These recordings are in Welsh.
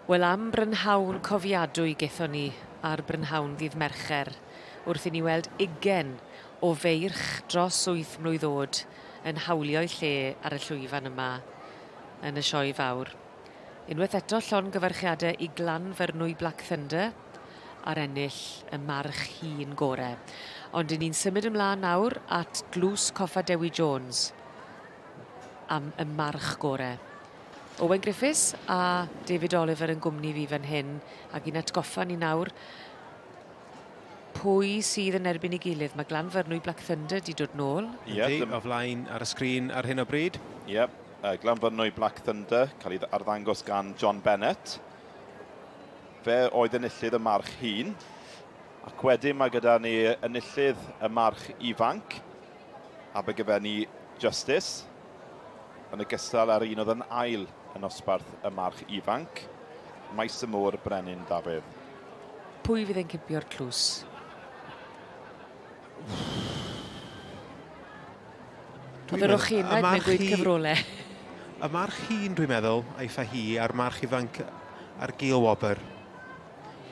Wel am brynhawn cofiadwy gethon ni ar brynhawn ddydd Mercher wrth i ni weld ugen o feirch dros wyth mlwydd o'd yn hawlio'u lle ar y llwyfan yma yn y Sioe Fawr. Unwaith eto llongyfarchiade i Glanfyrnwy Black Thunder ar ennill y march hŷn gore. Ond 'yn ni'n symud ymlaen nawr at Dlws Coffa Dewi Jones am y march gore. Owen Griffiths a David Oliver yn gwmni fi fan hyn, ac i'n atgoffa ni nawr pwy sydd yn erbyn ei gilydd. Mae Glanfyrnwy Black Thunder di dod nôl. Ie, yeah, o flaen ar y sgrin ar hyn o bryd. Ie, yep. Glanfyrnwy Black Thunder, cael ei arddangos gan John Bennett. Fe oedd enillydd y march hŷn. Ac wedyn mae gyda ni enillydd y march ifanc, Abergavenny Justice. Yn ogystal â'r un oedd yn ail yn nosbarth y march ifanc, Maes y Môr Brenin Dafydd. Pwy fydd yn cipio'r tlws? Oedd yr ochenaid mae'n gweud cyfrole. Y march hŷn, dwi'n meddwl, aiff â hi, a'r march ifanc ar gil wobr.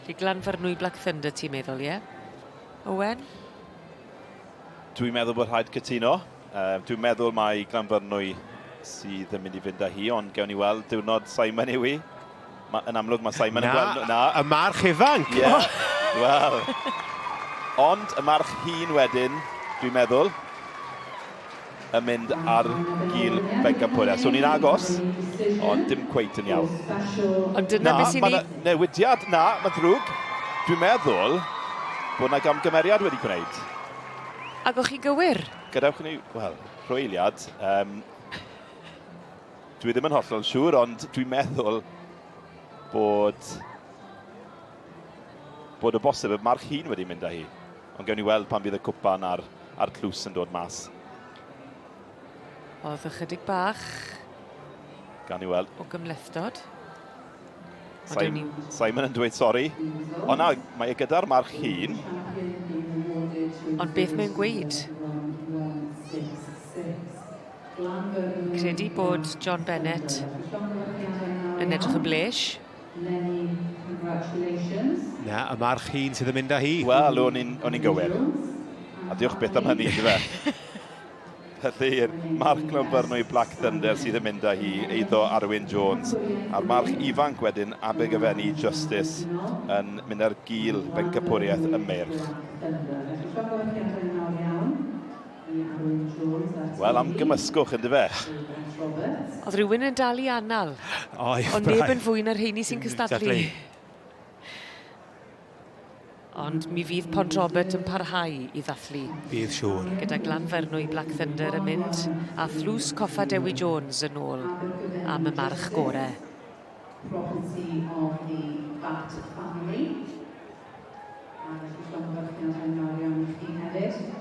Felly Glanfyrnwy Black Thunder ti'n meddwl, ie? Owen? Dwi'n meddwl bod rhaid cytuno. Dwi'n meddwl mai Glanfyrnwy sydd yn mynd i fynd â hi, ond gewn ni weld diwrnod Simon yw hi. Ma, yn amlwg mae Simon na, yn gweld... Na, y march ifanc! Ie, yeah, wel. Ond y march hŷn wedyn, dwi'n meddwl, yn mynd ar gil bencampwriaeth. So ni'n agos, ond dim cweit yn iawn. Ond dyna na, beth sy'n ei... Newidiad, na, mae'n ddrwg. Dwi'n meddwl bod yna gamgymeriad wedi gwneud. Ac o'ch chi gywir? Gadewch i ni, wel, rhoi eiliad. Um, dwi ddim yn hollol siŵr, ond dwi'n meddwl bod bod o bosib y march hun wedi mynd â hi. Ond gewn ni weld pan bydd y cwpan a'r, a'r tlws yn dod mas. Oedd ychydig bach Gawn ni weld. o gymhlethdod. Simon, Simon yn dweud sori. O na, mae e gyda'r march hun. Ond beth mae'n gweud? Credu bod John Bennett yn edrych yn blesh. Na, y march hun sydd yn mynd â hi. Wel, o'n i'n gywir. A diolch byth am hynny, yndyfe? Felly, Mark Llanfyrnwy Black Thunder sydd yn mynd â hi, eiddo Arwyn Jones. A'r march ifanc wedyn, Abergavenny Justice, yn mynd ar gil bencampwriaeth y meirch. Wel, am gymysgwch, ynddo fe? Oedd rhywun yn dal i anal. Oedd, Ond neb yn fwy na'r rheini sy'n cystadlu. Ond mi fydd Pont Robert yn parhau i ddathlu. Bydd siŵr. Gyda Glanfyrnwy Black Thunder yn mynd a Thlws Coffa Dewi Jones yn ôl am y march gore. Property of the Batt family. A felly llongyfarchiadau mawr iawn i chi hefyd.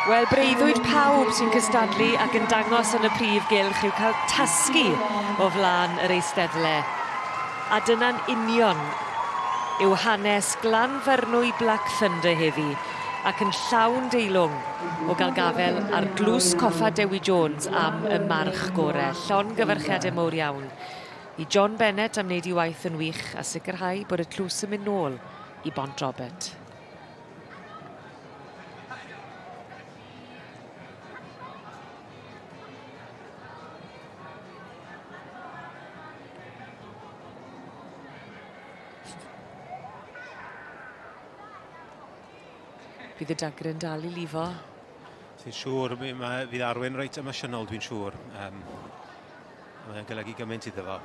Wel, breuddwyd pawb sy'n cystadlu ac yn dangos yn y prif gylch yw cael tasgu o flaen yr eisteddle. A dyna'n union yw hanes Glanfyrnwy Black Thunder heddi, ac yn llawn deilwng o gael gafel ar Dlws Coffa Dewi Jones am y march gore. Llongyfarchiadau mowr iawn i John Bennett am wneud ei waith yn wych a sicrhau bod y tlws yn mynd nôl i Bont Robert. Bydd y dagr yn dal i lifo. Ti'n siŵr, mae, fydd Arwyn reit emosiynol, dwi'n siŵr. Mae'n golygu gymaint iddo fo.